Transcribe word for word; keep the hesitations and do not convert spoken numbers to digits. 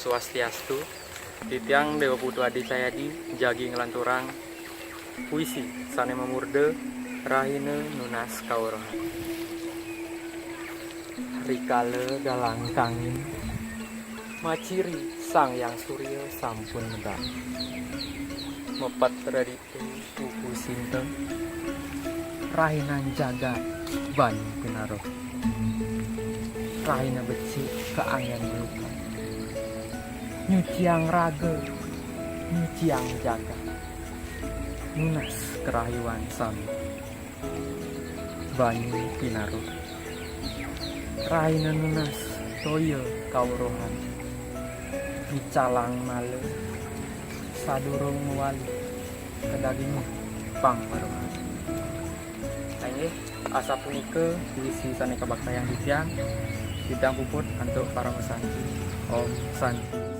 Swastiastu. Titiang Dewa Putu Adi Cahyadi jagi nglanturang puisi sane mamurda Rahina Nunas Kauruhan. Rikala galang kangin, maciri Sang Hyang Surya sampun medal. Mepet redi puku sinta, rahinan jagat banyu pinaruh. Rahina becik kaanggen luka. Nyuciang raga, nyuciang jagat. Nunas karahayuan sami. Banyu pinaruh. Rahina nunas toya kauruhan. Dicalang mala sadurung mawali ka daginging pangweruhan. Inggih, asapunika puisi sane kabaktayang titiang. Titiang puput antuk paramasanti. Om Santi.